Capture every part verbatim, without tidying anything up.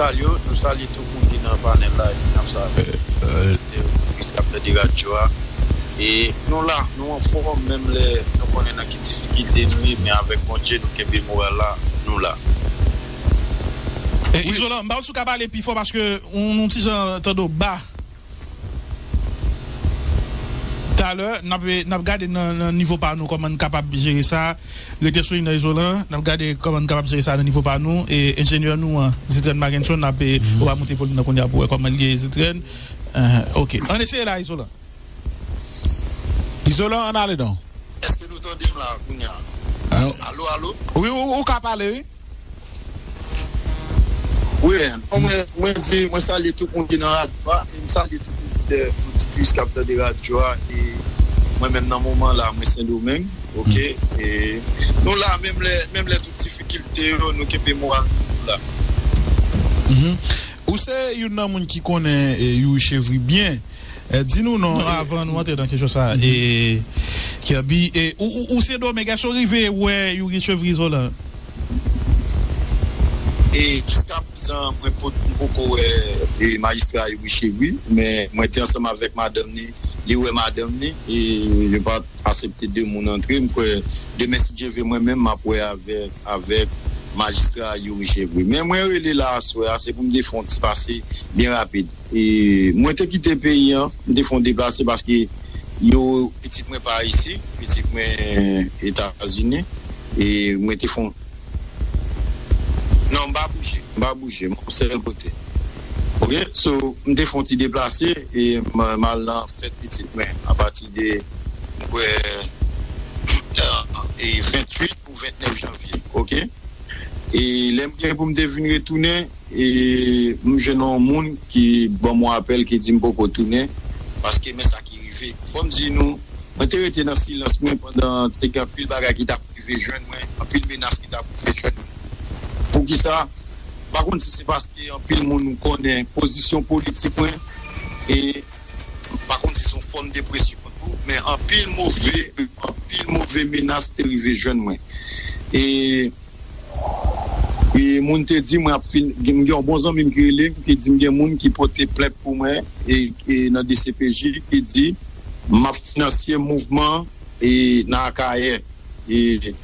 Salye w, nou salye tout moun ki nan panèl la epi n ap salye oditè, oditris k ap tande radyo a. E nou la, nou anfòm, menm lè nou konnen nan ki difikilte nou ye, men avèk Bondye, nou kenbe moral la, nou la. E, Izolan, m pa konn si w ka pale pi fò paske yon, yon ti jan tande w ba. Talè, n ap, n ap gade nan, nan nivo pa nou kòman n kapab jere sa. Rete sou liy nan, Izolan, n ap gade kòman n kapab jere sa nan nivo pa nou. E enjenyè nou an, Zitren Magenson, n ap, e, ou va moute volim nan kounye a pou wè kòman l ye, Zitren. Enhen, oke. Ann eseye la, Izolan. Izolan, ann ale non. Èske nou tande m la kounye a? Alo? Alo, alo? Wi, ou, ou ka pale, wi. Wi, non, mwen, mwen di, mwen salye tout moun ki nan radyo a, e m salye tout oditè, oditris k ap tande radyo a, e mwen menm nan moman la, mwen Sendomeng, oke? E nou la, menm lè, menm lè tout difikilte yo, nou kenbe moral nou la. Mhm. Ou se youn nan moun ki konnen, e, Youri Chevry byen. E, di nou non, non, e, avan nou antre nan kesyon sa, e, Kirby, e, ou, ou, ou Sendomeng, èske w rive wè Youri Chevry, Izolan? E jiska prezan, mwen pot-, m poko wè, e, majistra Youri Chevry, men mwen te ansanm avèk madanm ni, li wè madanm ni, e yo pa t aksepte de moun antre. M kwè demen, si Dye vle, mwen menm m ap wè avèk, avèk majistra Youri Chevry. Men mwen rele la aswè a, se pou m te fè yon ti pase byen rapid. E mwen te kite peyi an, m te fè yon deplase paske yo, pitit mwen pa isi, pitit mwen Etazini, e mwen te fè yon, non, m pa bouje, m pa bouje, m yon sèl kote. Oke, so, m te fè yon ti deplase, e m, m al nan fèt pitit mwen, apati de, m kwè, e venntuit ou vennèf janvye, oke? E lè m gen pou m te vin retounen, e m jwenn yon moun ki ban m yon apèl ki di m poko tounen, paske men sa ki rive. Fò m di nou, mwen te rete nan silans mwen pandan te gen anpil bagay ki t ap rive jwenn mwen, anpil menas ki t ap rive jwenn mwen. Poukisa? M pa konn si se paske anpil moun konnen pozisyon politik mwen, e m pa konn si se yon fòm depresyon tou, men anpil move, anpil move menas te rive jwenn mwen. E E moun te di mwen ap fin, gen, gen yon bon zanmi m ki rele m, ki di m gen moun ki pote plent pou mwen, e, e nan D C P J, ki di m ap finanse mouvman, e, nan Akayè. E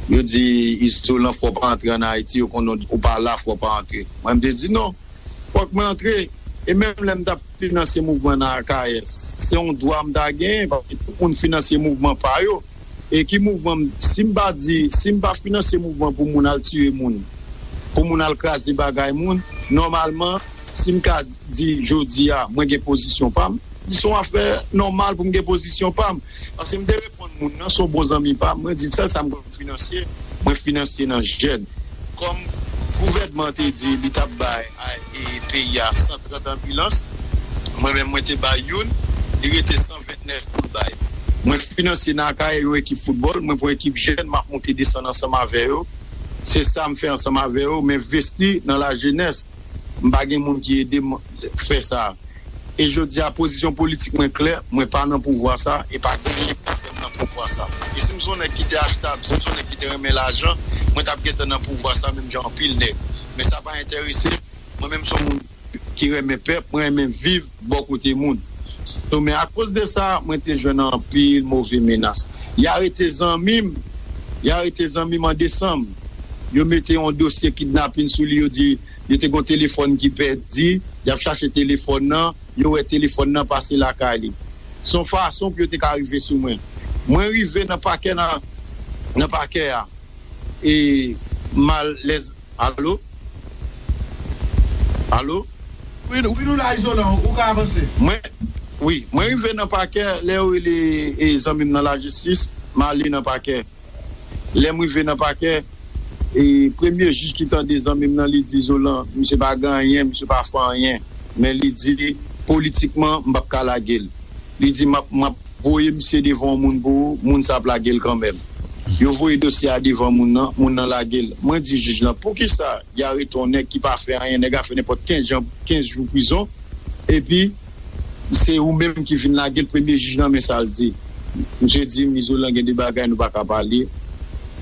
yo di, Izolan, fò w pa antre ann Ayiti, yo konnen w pa la, fò w pa antre. Mwen, m te di non. Fòk mwen antre. E menm lè m t ap finanse mouvman nan Akayè, se yon dwa m ta genyen, paske tout moun finanse mouvman pa yo. E ki mouvman m, si m pa di, si m pa finanse mouvman pou moun al tiye moun, pou moun al kraze bagay moun, nòmalman, si m ka di jodi a, mwen gen pozisyon pa m, se yon afè nòmal pou m gen pozisyon pa m. Paske m te reponn moun nan, se yon bon zanmi pa m, mwen di l sèl sa m konn finanse, mwen finanse nan jèn. Kòm gouvènman te di li t ap bay a, e, peyi a san trant anbilans, mwen menm mwen te bay youn, li rete san vennèf pou l bay. Mwen finanse nan Akayè yon ekip foutbòl, mwen pran ekip jèn, m ap monte desann ansanm avè yo. Se sa m fè ansanm avè yo, m envesti nan lajenès. M pa gen moun ki ede m fè sa. E jodi a, pozisyon politik mwen klè, mwen pa nan pouvwa sa, e pa gen anyen ki ka fè m nan pouvwa sa. E si m se yon nèg ki te achtab, si m se yon nèg ki te renmen lajan, mwen t ap gentan nan pouvwa sa menm jan anpil nèg. Men sa pa enterese m. Mwen menm se yon moun ki renmen pèp, mwen renmen viv bò kote moun. So, men akoz de sa, mwen te jwenn anpil move menas. Y arete zanmi m, y arete zanmi m an desanm. Yo mete yon dosye kidnapin sou li, yo di yo te gen yon telefòn ki pèdi, y ap chache telefòn nan, yo wè telefòn nan pase lakay li. Se yon fason pou yo te ka rive sou mwen. Mwen rive nan pakè nan, nan pakè a. E m al lè, alo? Alo? Wi, nou, wi, nou la, Izolan, ou ka avanse. Mwen, wi, mwen rive nan pakè, lè yo rele, e, zanmi m nan lajistis, m ale nan pakè. Lè m rive nan pakè, e, premye jij ki tande zanmi m nan, li di, Izolan, misye pa gen anyen, misye pa fè anyen. Men li di, politikman, m p ap ka lage l. Li di, m ap, m ap voye misye devan yon moun pou ou, moun sa ap lage l kanmenm. Yo voye dosye a devan moun nan, moun nan lage l. Mwen di jij lan, poukisa y arete yon nèg ki pa fè anyen, nèg la fè nenpòt kenz jan, kenz jou prizon, epi se ou menm ki vin lage l, premye jij lan, men sa l di. Misye di m, Izolan, gen de bagay nou pa ka pale,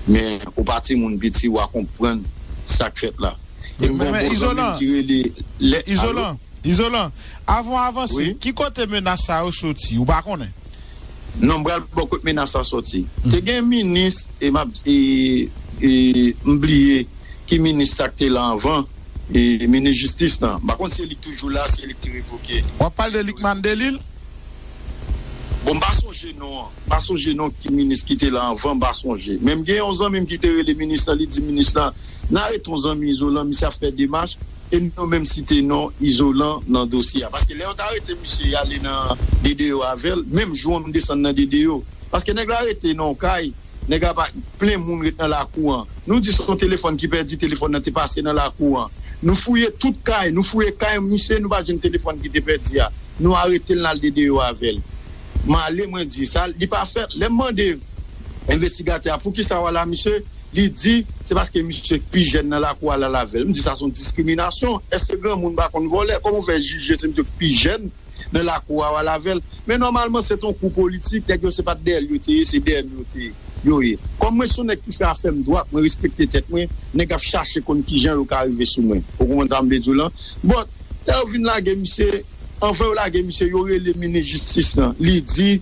men ou pa timoun piti, w a konprann sa k fèt la. E m gen yon bon zanmi m ki rele lè. Izolan, Izolan, avan w avanse, ki kote menas sa yo soti? Ou pa konnen? Non, m pral ba w kote menas sa soti. Te gen minis, e m ap, e, e, m bliye ki minis sa k te la anvan, e, minis jistis lan. M pa konn si se li k toujou la, si se li k te revoke. W ap pale de Lickman Delil? Bon, m pa sonje non an. M pa sonje non ki minis ki te la anvan, m pa sonje. Men m gen yon zanmi m ki te rele minis lan, li di minis lan, "N arete yon zanmi Izolan, misye ap fè demach, e nou menm site non Izolan nan dosye a." Paske lè yo t arete misye, y ale nan D D O avè l, menm jou an m desann nan D D O. Paske nèg la rete nan yon kay, nèg la pa, plen moun ret nan lakou an. Nou di se yon telefòn ki pèdi, telefòn nan te pase nan lakou an. Nou fouye tout kay, nou fouye kay misye, nou pa jwenn telefòn ki te pèdi a. Nou arete l, n al D D O avè l. M ale, mwen di, "Sa, li pa fèt." Lè m mande envestigatè a, "Poukisa w al a misye?" Li di, "Se paske misye k pi jèn nan lakou a, l al avè l." M di, "Sa se yon diskriminasyon. Èske granmoun pa konn vòlè? Kòman w fè jije se misye k pi jèn nan lakou a, w al avè l?" Men nòmalman, se t on kou politik. Nèg yo, se pa t dèyè l yo te ye, se dèyè m yo te, yo ye. Kòm mwen se yon nèg ki fè afè m dwat, mwen respekte tèt mwen, nèg ap chache konn kijan yo ka rive sou mwen. Ou konprann sa m vle di w lan? Bon, lè yo vin lage misye, anvan yo lage misye, yo rele minis jistis lan. Li di,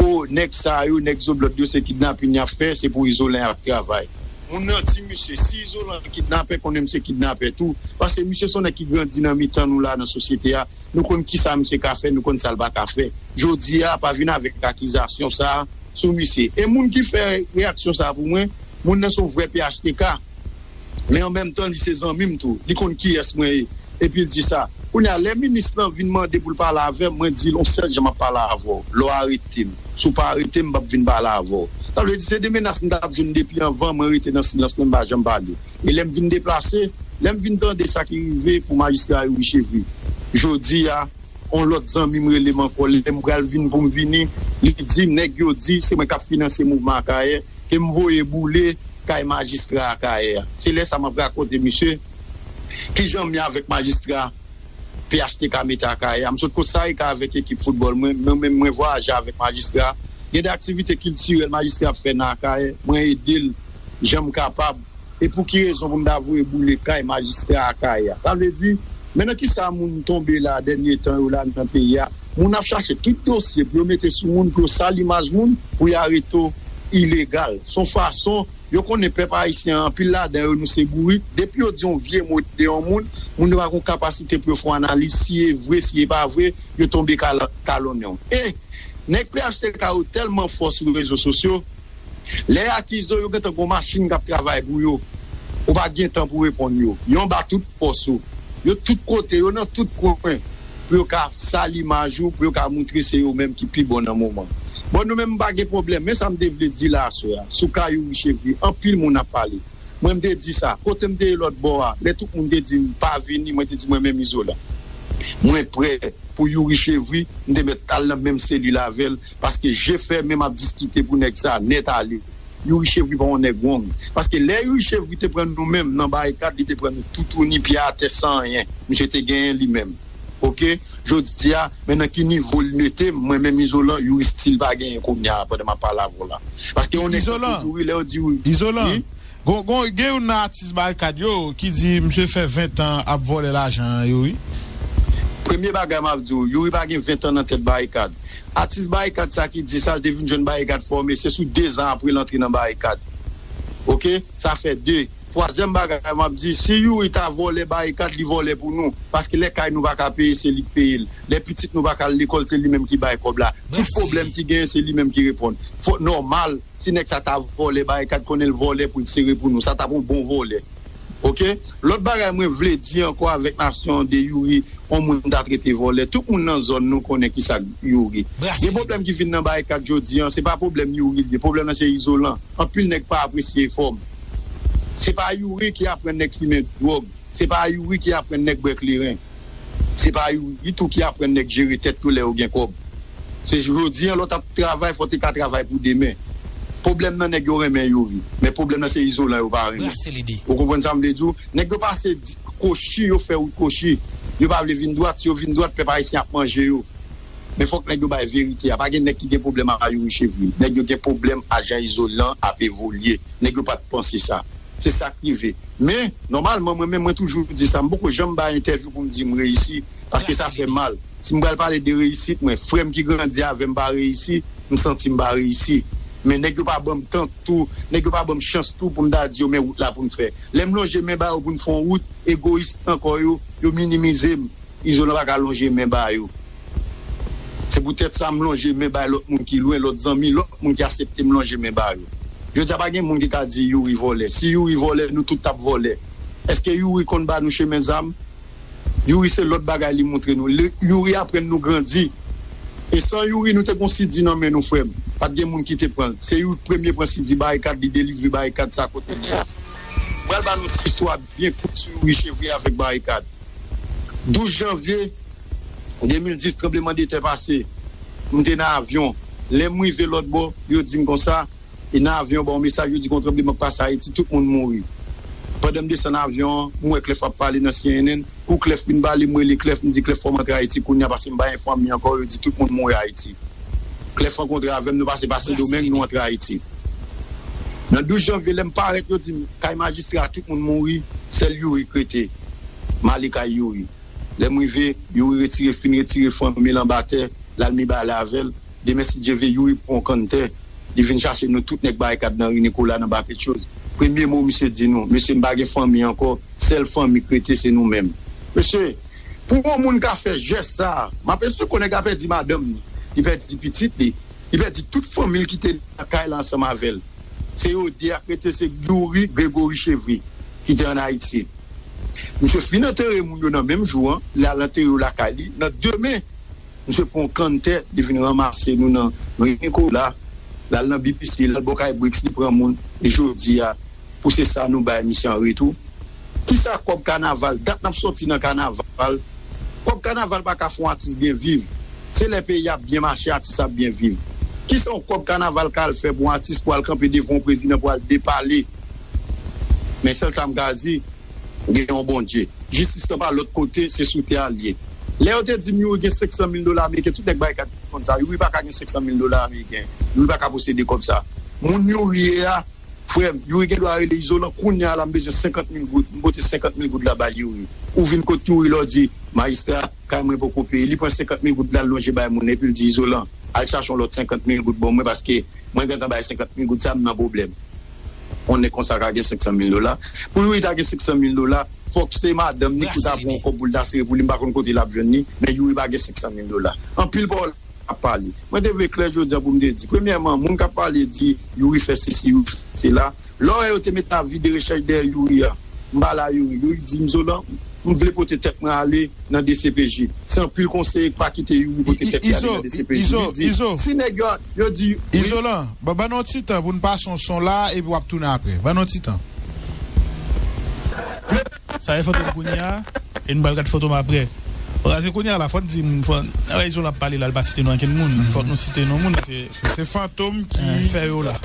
"O, nèg sa yo, nèg Zoblòd yo, se kidnapin y ap fè, se pou Izolan y ap travay." Moun nan di misye, "Si Izolan kidnapè, konnen m se kidnapè tou." Paske misye se yon nèg ki grandi nan mitan nou la, nan sosyete a. Nou konn kisa misye ka fè, nou konn sa l pa ka fè. Jodi a, pa vin avèk akizasyon sa a sou misye. E moun ki fè reyaksyon sa a pou mwen, moun nan se yon vrè P H T K. Men an menm tan, li se zanmi m tou. Li konn kiyès mwen ye. Epi l di sa. Kounye a, lè minis lan vin mande pou l pale avè m, mwen di l, "On sèl jan m ap pale avè w. Lè w arete m. Si w pa arete m, m p ap vin pale avè w." Sa vle di, se de menas m t ap jwenn depi anvan, mwen rete nan silans mwen, m pa janm pale. E lè m vin deplase, lè m vin tande sa ki rive pou majistra Youri Chevry, jodi a, on lòt zanmi m rele m ankò, lè m pral vin pou m vini, li di m, "Nèg yo di se mwen k ap finanse mouvman Akayè, ke m voye boule kay majistra Akayè a." Se lè sa m ap rakonte misye kijan m ye avèk majistra P H T K mete Akayè a. M sot kot Sarika avèk ekip foutbòl mwen, mwen menm mwen vwayaje avèk majistra. Gen de aktivite kiltirèl majistra ap fè nan Akayè, mwen ede l jan m kapab. E pou ki rezon pou m ta voye boule kay majistra Akayè a? Sa vle di, men nan kisa moun tonbe la dènye tan yo la nan peyi a? Moun ap chache tout dosye pou yo mete sou moun, pou yo sal imaj moun, pou yo arete w ilegal. Se yon fason, yo konnen pèp ayisyen an, anpil ladan yo, nou se bourik. Depi yo di yon vye mo de yon moun, moun yo pa gen kapasite pou yo fè yon analiz, si e vre, si e pa vre, yo tonbe kal-, kalonnen w. E nèg P H T K yo tèlman fò sou rezo sosyo, lè y akize w, yo gentan gen yon machin k ap travay pou yo. Ou pa gen tan pou reponn yo. Yo anba tout pòs ou. Yo tout kote, yo nan tout kwen. Pou yo ka sal imaj ou, pou yo ka moutre se yo menm ki pi bon nan moman. Bon, nou menm, m pa gen pwoblèm. Men sa m te vle di la aswè a, sou ka Youri Chevry, anpil moun ap pale. Mwen, m te di sa. Kote m te ye lòt bò a, lè tout moun te di m pa vini, mwen te di mwen menm Izolan, mwen prè pou Youri Chevry, m te mèt al nan menm selil avè l, paske je fèmen m ap diskite pou nèg sa nèt ale. Youri Chevry pa yon nèg wrong. Paske lè Youri Chevry te pran nou menm nan barikad, li te pran nou toutouni pye atè san anyen. Misye te genyen li menm. Oke? Jodi a, men nan ki nivo l mete m, mwen menm Izolan, Youri still pa genyen kounye a, pandan m ap pale avè w la. Paske yon nèg tankou Youri, lè yo di Youri. Izolan, gon, gon, gen youn nan atis barikad yo ki di misye fè ven tan ap vòlè lajan yo, wi. Premye bagay m ap di w, Youri pa gen ven tan nan tèt barikad. Atis barikad sa ki di sa, l te vin jwenn barikad fòme, se sou de zan apre l antre nan barikad. Oke? Sa fè de. Twazyèm bagay m ap di, si Youri ta vòlè barikad, li vòlè pou nou. Paske lè kay nou pa ka peye, se li k peye l. Lè pitit nou pa ka al lekòl, se li menm ki bay kòb la. Tout pwoblèm ki genyen, se li menm ki reponn. Fòk nòmal, si nèg sa ta vòlè barikad, konnen l vòlè pou l sere pou nou. Sa t ap yon bon vòlè. Oke? Lòt bagay mwen vle di ankò avèk nasyon de Youri, yon moun ta trete vòlè. Tout moun nan zòn nou konnen kisa Youri. Gen pwoblèm ki vin nan barikad jodi an, se pa pwoblèm Youri l ye. Pwoblèm nan se Izolan. Anpil nèg pa apresye efò m. Se pa Youri ki aprann nèg fimen dwòg. Se pa Youri ki aprann nèg bwè kleren. Se pa Youri tou ki aprann nèg jere tèt yo lè yo gen kòb. Se jodi an, lè w t ap travay, fò w te ka travay pou demen. Pwoblèm nan nèg yo renmen Youri, men pwoblèm nan se Izolan yo pa renmen. Ou konprann sa m vle di w? Nèg yo pase di, kochi, yo fè wout kochi. Yo pa vle vin dwat, si yo vin dwat, pèp ayisyen ap manje yo. Men fòk nèg yo bay verite a. Pa gen nèg ki gen pwoblèm a Youri Chevry. Nèg yo gen pwoblèm a jan Izolan ap evolye. Nèg yo pa t panse sa. Se sa k rive. Men, nòmalman, mwen menm, mwen toujou di sa. M poko janm bay entèvyou pou m di m reyisi, paske sa fè mal. Si m pral pale de reyisit mwen, frè m ki grandi avè m pa reyisi, m santi m pa reyisi. Men nèg yo pa ban m tan tou, nèg yo pa ban m chans tou pou m ta di yo men wout la pou n fè. Lè m lonje men ba yo pou n fè yon wout, egoyis ankò yo, yo minimize m. Izolan pa ka lonje men ba yo. Se poutèt sa m lonje men bay lòt moun ki lwen, lòt zanmi, lòt moun ki aksepte m lonje men ba yo. Jodi a pa gen moun ki ka di Youri vòlè. Si Youri vòlè, nou tout t ap vòlè. Èske Youri konn ba nou chemen zam? Youri se lòt bagay li montre nou. Youri aprann nou grandi. E san Youri, nou te gon sidi nan men nou, frè m. Pa t gen moun ki te pran l. Se Youri k premye pran sidi Barikad, li delivre Barikad sa kote l ye a. M pral ba nou ti istwa byen kout sou Youri Chevrier avèk Barikad. Douz janvye de mil dis, tranblemanntè pase. M te nan avyon. Lè m rive lòtbò, yo di m konsa, e nan avyon, ba yon mesaj, yo di gon tranbleman k pase Ayiti, tout moun mouri. Pandan m desann avyon an, m wè Clef ap pale nan C N N. Kou Clef fin pale, m rele Clef, m di, "Clef, fò m antre Ayiti kounye a, paske m pa gen fanmi ankò, yo di tout moun mouri Ayiti." Clef rankontre avè m, nou pase pa Sendomeng, nou antre Ayiti. Nan douz janvye, lè m parèt, yo di m, kay majistra a, tout moun mouri, sèl Youri k rete. M ale kay Youri. Lè m rive, Youri retire, fin retire fanmi l anba tè, l al mibalè avè l. Demen, si Dye vle, Youri pran yon kanntè. Li vin chache nou tout nèg Barikad nan ri Nikola, nan Ba Petchoz. Premye mo misye di nou, "Mesye, m pa gen fanmi ankò, sèl fanmi k rete, se nou menm." Mesye, pou yon moun ka fè jès sa a, m ap esplike w, nèg la pèdi madanm ni, li pèdi pitit li, li pèdi tout fanmi l ki te nan kay la ansanm avè l. Se yo de a k rete, se Youri, Gregory Chevry, ki te ann Ayiti. Misye fin antere moun yo nan menm jou an, li al antere yo lakay li. Nan demen, misye pran yon kanntè, li vin ranmase nou nan ri Nikola, l al nan B P C, l al bò kay Brix, li pran moun. E jodi a, pou se sa nou bay misye an retou. Kisa kòb kanaval? Dat n ap sòti nan kanaval. Kòb kanaval pa ka fè yon atis byen viv. Se lè peyi ap byen mache, atis ap byen viv. Kisa yon kòb kanaval ka al fè pou yon atis pou al kanpe devan yon prezidan pou al depale? Men sèl sa m ka di, gen yon Bondye. Jistis lan pa lòt kote, se sou tè a l ye. Lè yo te di m Youri gen senk san mil dola ameriken, tout nèg Barikad konn sa. Youri pa ka gen senk san mil dola ameriken. Youri pa ka posede kòb sa. Moun Youri ye a, frè m, Youri gen dwa rele Izolan, kounye a la m bezwen senkant mil goud, m pote senkant mil goud la bay Youri. Ou vin kot Youri la, w di, "Majistra, kay mwen poko peye." Li pran senkant mil goud la, l lonje bay moun, epi l di, "Izolan, al chache yon lòt senkant mil goud ban mwen, paske mwen gentan bay senkant mil goud sa, m nan pwoblèm." Yon nèg konsa ka gen senk san mil dola. Pou Youri ta gen senk san mil dola, fòk se madanm ni ki ta pran yon kòb pou l ta sere pou li. M pa konn kote l ap jwenn li, men Youri pa gen senk san mil dola. Anpil pawòl ap pale. Mwen te vle klè jodi a pou m te di, premyèman, moun k ap pale di Youri fè sesi, Youri fè sela. Lè w wè yo te mete avi de rechèch dèyè Youri a, m pa la Youri. Youri di m, "Zolan, m vle pote tèt mwen ale nan D C P J." Se anpil konseye k pa kite Youri pote tèt li ale nan D C P J. Youri di, si nèg yo, yo di, wi. Izolan, ban, ban nou yon ti tan pou n pase yon son la, epi w ap tounen apre. Ban nou yon ti tan. Sa e Fantom kounye a, e n pral gad Fantom apre. Paske kounye a la, fò n di, fò, lè Izolan ap pale la, l pa site non ankenn moun. Fòk nou site non moun, se, se, se Fantom ki fè yo la.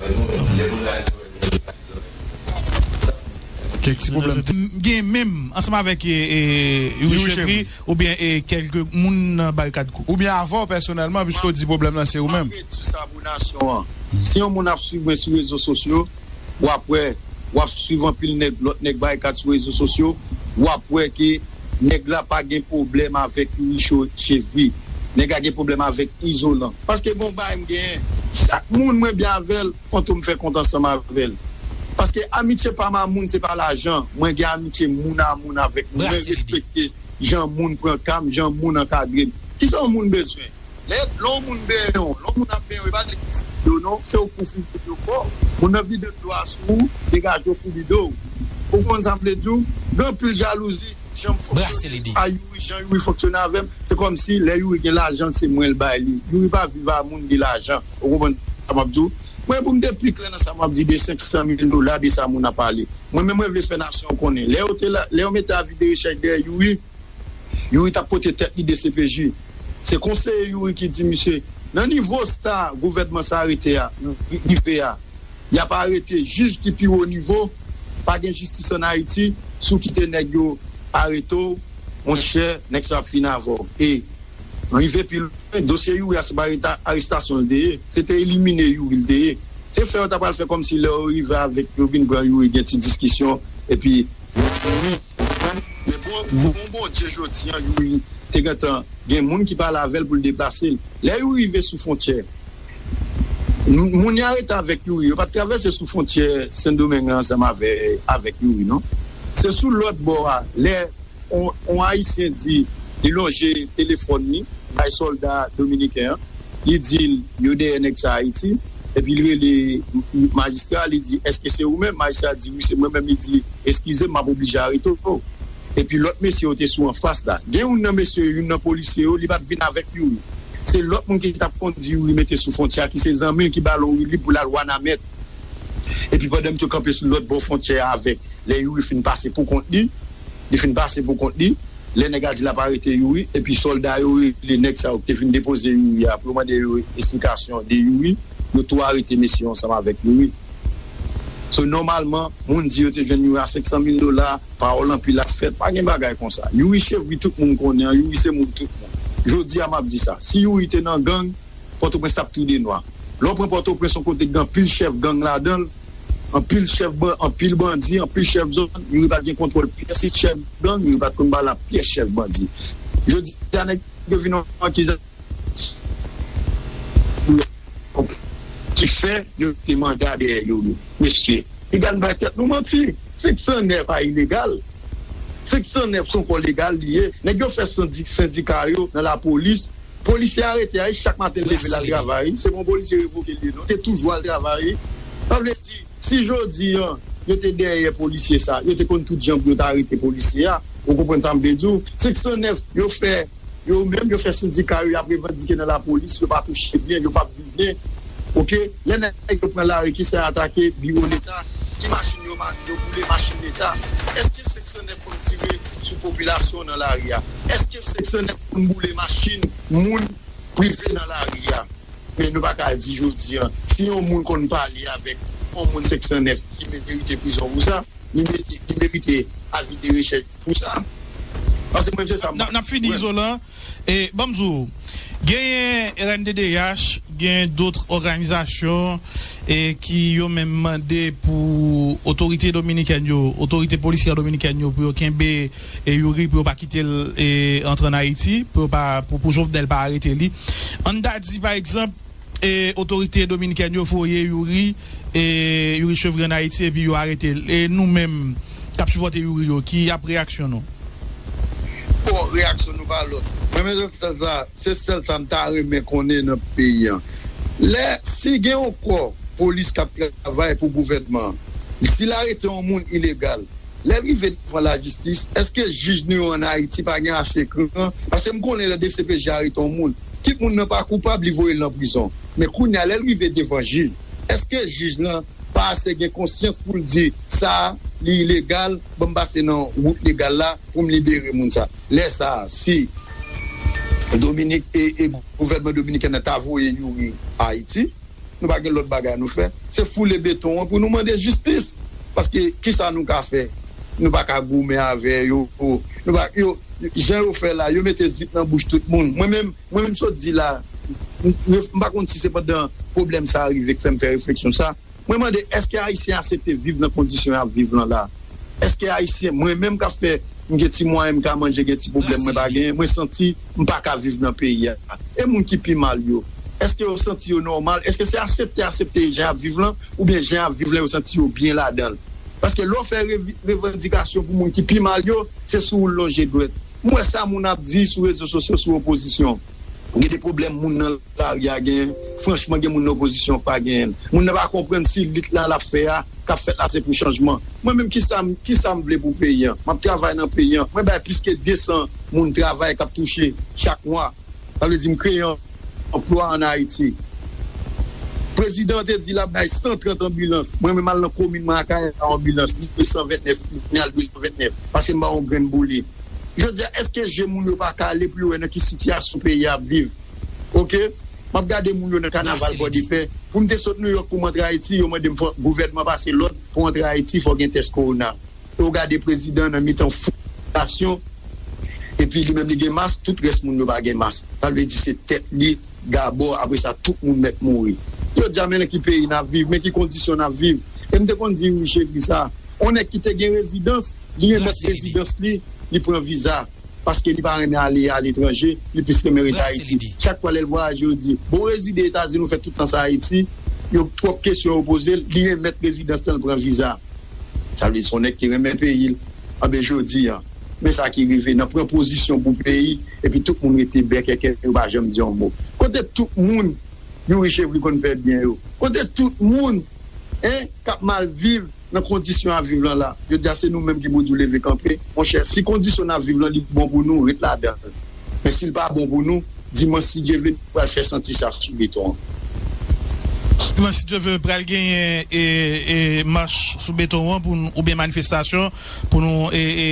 Kèk ti pwoblèm. Gen menm, ansanm avèk, e, e, Youri Chevry, oubyen, e, kèlke moun nan Barikad Crew. Oubyen avè w pèsonèlman, piske w di pwoblèm nan se ou menm. M ap redi sa pou nasyon an. Si yon moun ap swiv mwen sou rezo sosyo, w ap wè, w ap swiv anpil nèg, lòt nèg Barikad sou rezo sosyo, w ap wè ke nèg la pa gen pwoblèm avèk Youri Cho-, Chevry. Nèg la gen pwoblèm avèk Izolan. Paske bon bagay m genyen, chak moun mwen byen avè l, Fantom fè kont ansanm avè l. Paske amitye pa m a moun, se pa lajan. Mwen gen amitye moun a moun avèk moun. Mwen respekte jan moun pran ka m, jan moun ankadre m. Kisa yon moun bezwen? Lè, lè yon moun benyen w, lè yon moun ap benyen w, e pa nèg ki foubi do non, se ou k pou foubi do kò w. Moun nan vide dlo a sou ou, degaje w foubi do w. Ou konprann sa m vle di w? Gen anpil jalouzi, jan m fonksyone a Youri, jan Youri fonksyone avè m, se kòmsi lè Youri gen lajan, se mwen l bay li. Youri pa viv a moun gen lajan. Ou konprann sa m ap di w? Mwen, pou m te pi klè nan sa m ap di de senk san mil dola, de sa moun ap pale. Mwen menm, mwen vle fè nasyon an konnen. Lè yo te la, lè yo mete avi de rechèch dèyè Youri, Youri t ap pote tèt li D C P J. Se konseye Youri ki di misye, nan nivo sa gouvènman sa arete a, rive a, y ap arete jij ki pi wo nivo, pa gen jistis ann Ayiti, si w kite nèg yo arete w, monchè, nèg sa ap fini avè w. E rive pi lwen, dosye Youri a se pa areta-, arestasyon l te ye, se te elimine Youri l te ye. Se fè yo ta pral fè kòmsi lè yo rive avèk yo vin pran Youri gen ti diskisyon, epi Youri, men bon, bon, Bondye jodi an, Youri te gentan gen moun ki pale avè l pou l deplase l. Lè Youri rive sou fwontyè, moun yo arete avèk Youri, yo pa t travèse sou fwontyè Sendomeng lan ansanm avè, avèk Youri, non. Se sou lòt bò a, lè yon, yon Ayisyen di, li lonje telefòn li bay sòlda dominiken an, li di l, yo dèyè nèg sa Ayiti, epi li rele majistra, li di, èske se ou menm? Majistra di, wi, se mwen menm. Li di, eskize m, m ap oblije arete w. Epi lòt mesye yo te sou anfas la. Gen youn nan mesye yo, youn nan polisye yo, li pa t vin avèk Youri. Se lòt moun ki t ap kondi Youri mete sou fwontyè a, ki se zanmi l, ki ba l yon woulib pou l al Wanament. Epi pandan misye kanpe sou lòt bò fwontyè a avèk, lè Youri fin pase pou kont li, li fin pase pou kont li, lè nèg la di l ap arete Youri, epi sòlda yo rele nèg sa yo ki te vin depoze Youri a pou yo mande yo esplikasyon de Youri, yo tou arete mesye yo ansanm avèk Youri. So, nòmalman, moun di yo te jwenn Youri a senk san mil dola, pawòl anpil ap fèt, pa gen bagay konsa. Youri chevri tout moun konnen an, Youri se moun tout moun. Jodi a, m ap di sa, si Youri te nan gang, Pòtoprens t ap tou de nwa. Lè w pran Pòtoprens, yon kote ki gen anpil chèf gang ladan l, anpil chèf ban-, anpil bandi, anpil chèf zòn, Youri pa t gen kontwòl pyès chèf gang, Youri pa t konn pale ak pyès chèf bandi. Jodi a, nèg yo vin yon akizasyon ki fè yo te manda dèyè Youri. Mesye, piga n bay tèt nou manti. Senk san nèf pa ilegal. Senk san nèf se yon kò legal li ye. Nèg yo fè sandi-, sendika yo nan lapolis. Polisye arete a, chak maten l leve l al travay. Se pa yon polisye revoke l ye, non. Te toujou al travay. Sa vle di, si jodi an, yo te dèyè polisye sa, yo te konn tout jan pou yo ta arete polisye a. Ou konprann sa m vle di w? Senk san nèf, yo fè, yo menm, yo fè sendika yo, y ap revandike nan lapolis, yo pa touche byen, yo p ap viv byen. Oke? Lè nèg yo pran lari, ki sa y atake? Biwo Leta. Ki machin yo ma-, yo boule? Machin Leta. Èske senk san nèf konn tire sou popilasyon nan lari a? Èske senk san nèf konn boule machin moun prive nan lari a? Men nou pa ka di jodi an, si yon moun konn pale avèk yon moun senk san nèf ki merite prizon pou sa, li merite, li merite avi de rechèch pou sa. Paske mwen, se sa m N ap, n ap fini, Izolan. E, ban m di w, genyen R N D D H, gen dòt òganizasyon, e, ki yo menm mande pou otorite dominikèn yo, otorite polisyè dominikèn yo, pou yo kenbe, e, Youri, pou yo pa kite l, e, antre ann Ayiti, pou yo pa, pou, pou Jovenel pa arete li. Ann ta di, pa egzanp, e, otorite dominikèn yo voye Youri, e, Youri Chevry ann Ayiti, epi yo arete l. E nou menm k ap sipòte Youri yo, ki ap reyaksyon nou? Bon, reyaksyon nou pa lòt. Mwen menm, se sèl sa, se sèl sa m ta renmen konnen nan peyi an. Lè, si gen yon kò polis k ap travay pou gouvènman an, si l arete yon moun ilegal, lè l rive devan lajistis, èske jij nou yo ann Ayiti pa gen ase kran? Paske m konnen lè D C P J arete yon moun, kit moun nan pa koupab, li voye l nan prizon. Men kounye a, lè l rive devan jij, èske jij lan pa ase gen konsyans pou l di, sa a, li ilegal, ban m pase nan wout legal la pou m libere moun sa a? Lè sa a, si Dominik e, e gouvènman dominiken nan ta voye Youri Ayiti, nou pa gen lòt bagay nou fè. Se foule beton an pou nou mande jistis. Paske, kisa nou ka fè? Nou pa ka goumen avè yo. Nou pa, yo, jan yo fè la, yo mete zip nan bouch tout moun. Mwen menm, mwen menm sot di la, m, m, m pa konn si se pandan pwoblèm sa a rive k fè m fè refleksyon sa. Mwen mande, èske Ayisyen aksepte viv nan kondisyon y ap viv lan la? Èske Ayisyen, mwen menm k ap fè, m gen ti mwayen m ka manje, gen ti pwoblèm mwen pa genyen, mwen santi m pa ka viv nan peyi a. E moun ki pi mal yo, èske yo santi yo nòmal? Èske se aksepte, aksepte jan y ap viv lan, oubyen jan y ap viv lan yo santi yo byen ladan l? Paske lè w fè revi-, revandikasyon pou moun ki pi mal yo, se sou ou l lonje dwèt. M wè sa moun ap di sou rezo sosyo sou opozisyon. Gen de pwoblèm moun nan lari a genyen. Franchman, gen moun nan opozisyon k pa genyen l. Moun nan pa konprann si lit la l ap fè a, k ap fèt la, se pou chanjman. Mwen menm, kisa m, kisa m vle pou peyi an? M ap travay nan peyi an. Mwen bay plis ke de san moun travay k ap touche chak mwa. Sa vle di m kreye anplwa ann Ayiti. Prezidan an te di l ap bay san trant anbilans. Mwen menm al nan komin mwen Akayè, bay anbilans. Li dwe san vennèf, li al dwe san vennèf. Paske m ba yon grenn boule. Jodi a, èske je moun yo pa kale pou yo wè nan ki sitiyasyon peyi a ap viv? Oke? M ap gade moun yo nan kanaval Pòdepè. Pou m te sot Nouyòk pou m antre Ayiti, yo mande m fò gouvènman pase lòd pou antre Ayiti, fò gen tès kowona. E w gade prezidan nan mitan foul popilasyon, epi li menm li gen mas, tout rès moun yo pa gen mas. Sa vle di se tèt li dabò, apre sa tout moun mèt mouri. Jodi a, men nan ki peyi n ap viv, men ki kondisyon n ap viv. E m te konn di Youri Chevry sa, yon nèg ki te gen rezidans, li remèt rezidans li, li pran viza. Paske li pa renmen ale aletranje, li plis renmen rete Ayiti. Chak fwa lè l vwayaje, yo di, bon, ou rezide Etazini, ou fè tout tan sa Ayiti, yo twòp kesyon yo poze l, li remèt rezidans lan, l pran viza. Sa vle di se yon nèg ki renmen peyi l. Anben jodi a, men sa ki rive, nan pran pozisyon pou peyi, epi tout moun rete bèkèkè, yo pa janm di yon mo. Kote tout moun Youri Chevry konn fè byen yo? Kote tout moun, en, k ap mal viv nan kondisyon ap viv lan la? Jodi a, se nou menm ki pou di w leve kanpe. Monchè, si kondisyon n ap viv lan, li bon pou nou, ret ladan l. Men si l pa bon pou nou, dimanch, si Dye vle, nou pral fè santi sa sou beton an. Dimanch, si Dye vle, pral genyen e, e, mach sou beton an pou nou, oubyen manifestasyon pou nou e, e,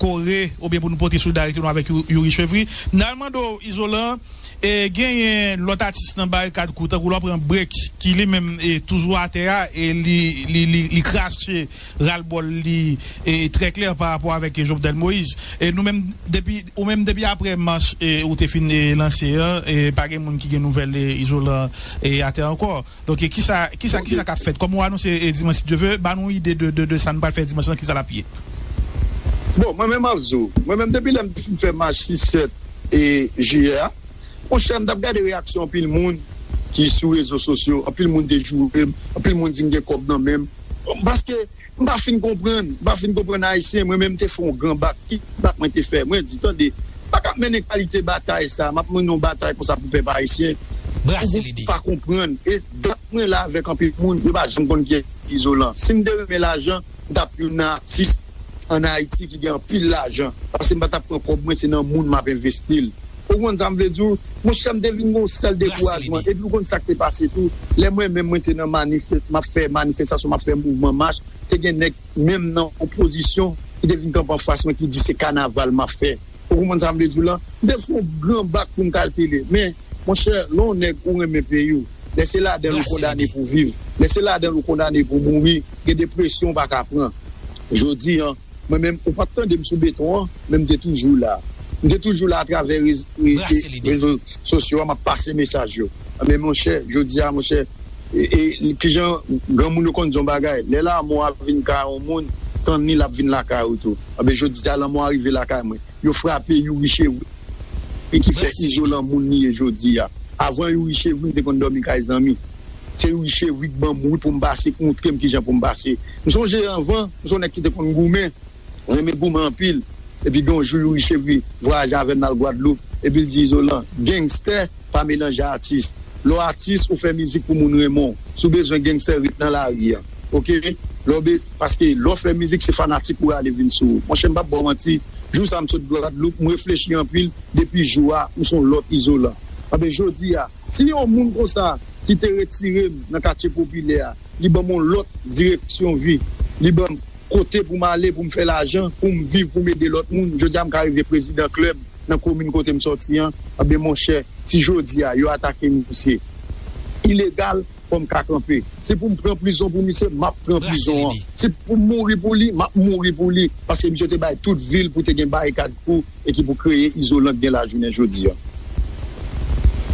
kore oubyen pou nou pote solidarite nou avèk Youri Chevry. N al mande w, Izolan, e, genyen lòt atis nan barikad kou, tankou lè w pran Brek, ki li menm e toujou atè a, e li, li, li, li krache ralbòl li e trè klè pa rapò avèk Jovenel Moïse. E nou menm, depi, ou menm, depi aprè mach e ou te fin e lanse an, e pa gen moun ki gen nouvèl e Izolan e atè ankò. Donk, e kisa, kisa, kisa k ap fèt? Kòm ou anonse e dimanch, si Dye vle, ba nou ide de, de, de sa nou pral fè dimanch lan, kisa l ap ye? Bon, mwen menm, m ap di w, mwen menm, depi lè m te fin fè mach sis, sèt e jiyè a, monchè, m t ap gade reyaksyon anpil moun ki sou rezo sosyo, anpil moun te joure m, anpil moun di m gen kòb nan men m. Paske m pa fin konprann, m pa fin konprann Ayisyen, mwen menm, m te fè yon gran bak. Ki bak mwen te fè? Mwen di, tande, pa ka mennen kalite batay sa, m ap mennen yon batay konsa pou pèp ayisyen. Pou ou pa konprann. E dat mwen la avèk anpil moun, yo pa janm konn kiyès Izolan. Si m te renmen lajan, m t ap youn nan atis ann Ayiti ki gen anpil lajan. Paske m pa t ap pran kòb mwen, se nan moun m ap envesti l. Ou konprann sa m vle di w? Monchè, m te vin gen yon sèl dekourajman. Epi ou konn sa k te pase tou? Lè mwen menm mwen te nan manifè-, m ap fè manifestasyon, m ap fè mouvman mach, te gen nèg menm nan opozisyon ki te vin kanpe anfas mwen ki di se kanaval m ap fè. Ou konprann sa m vle di w lan? M te sou yon gran bak pou m kalkile. Men, monchè, lè yon nèg ou renmen peyi w, lè se ladan l ou kondane pou viv, lè se ladan l ou kondane pou mouri, gen de presyon ou pa ka pran. Jodi a, mwen menm, ou p ap tande m sou beton an, men m te toujou la. M te toujou la atravè rez-, re-, e, rezo sosyo a, m ap pase mesaj yo. Men monchè, jodi a, monchè, e, e, kijan granmoun yo konn di yon bagay, lè lanmò a vin kay yon moun, tann li, l ap vin lakay ou tou. Anben, jodi a, lanmò a rive lakay mwen. Yo frape Youri Chevry ki fè Izolan moun li ye jodi a. Avan Youri Chevry, m te konn dòmi kay zanmi. Se Youri Chevry ki ban m wout pou m pase, ki montre m kijan pou m pase. M sonje anvan, m se yon nèg ki te konn goumen, renmen goumen anpil. Epi gen yon jou Youri Chevry vwayaje avè m, n al Gwadloup. Epi l di, Izolan, gangstè pa melanje atis. Lè w atis, ou fè mizik pou moun renmen w. Si w bezwen gangstè, ret nan lari a. Oke? Lè w be-, paske lè w fè mizik, se fanatik ou rale vin sou ou. Monchè, m p ap ba w manti, jou sa m sot Gwadloup, m reflechi anpil, depi jou a, m se yon lòt Izolan. Anben, jodi a, si yon moun konsa ki te retire m nan katye popilè a, li ban m yon lòt direksyon vi, li ban m kote pou m ale, pou m fè lajan, pou m viv, pou m ede lòt moun. Jodi a, m ka rive prezidan klèb nan komin kote m sòti an. Anben, monchè, si jodi a, yo atake misye ilegal, fò m ka kanpe. Si pou m pran prizon pou misye, m ap pran prizon an. Si pou m mouri pou li, m ap mouri pou li. Paske misye te bay tout vi l pou te gen barikad pou, e ki pou kreye Izolan k gen la jounen jodi a.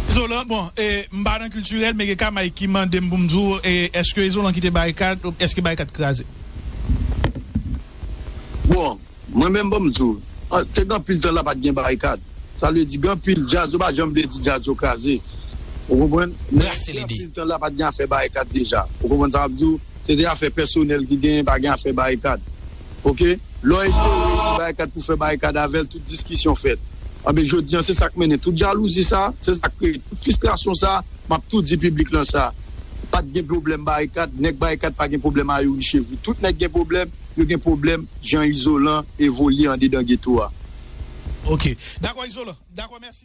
Izolan, bon, e, m pa nan kiltirèl, men gen Kamay ki mande m pou m di w, e, èske Izolan kite barikad, èske barikad kraze? Bon, mwen menm, ban m di w, an, te gen anpil tan la pa t gen barikad. Sa vle di, gen anpil djaz, yo pa janm vle di djaz yo kraze. Ou konprann? Men, te gen anpil tan la pa t gen afè barikad deja. Ou konprann sa m ap di w? Se te afè pèsonèl ki genyen, pa gen afè barikad. Oke? Lè w eseye gen barikad pou fè barikad avè l, tout diskisyon fèt. Anben, jodi a, se sa k mennen tout jalouzi sa, se sa k kreye tout fristrasyon sa, m ap tou di piblik lan sa. Pa t gen pwoblèm barikad, nèg barikad pa gen pwoblèm a Youri Chevry. Tout nèg gen pwoblèm, yo gen pwoblèm jan Izolan evolye andedan geto a. Oke. Dakò, Izolan. Dakò, mèsi.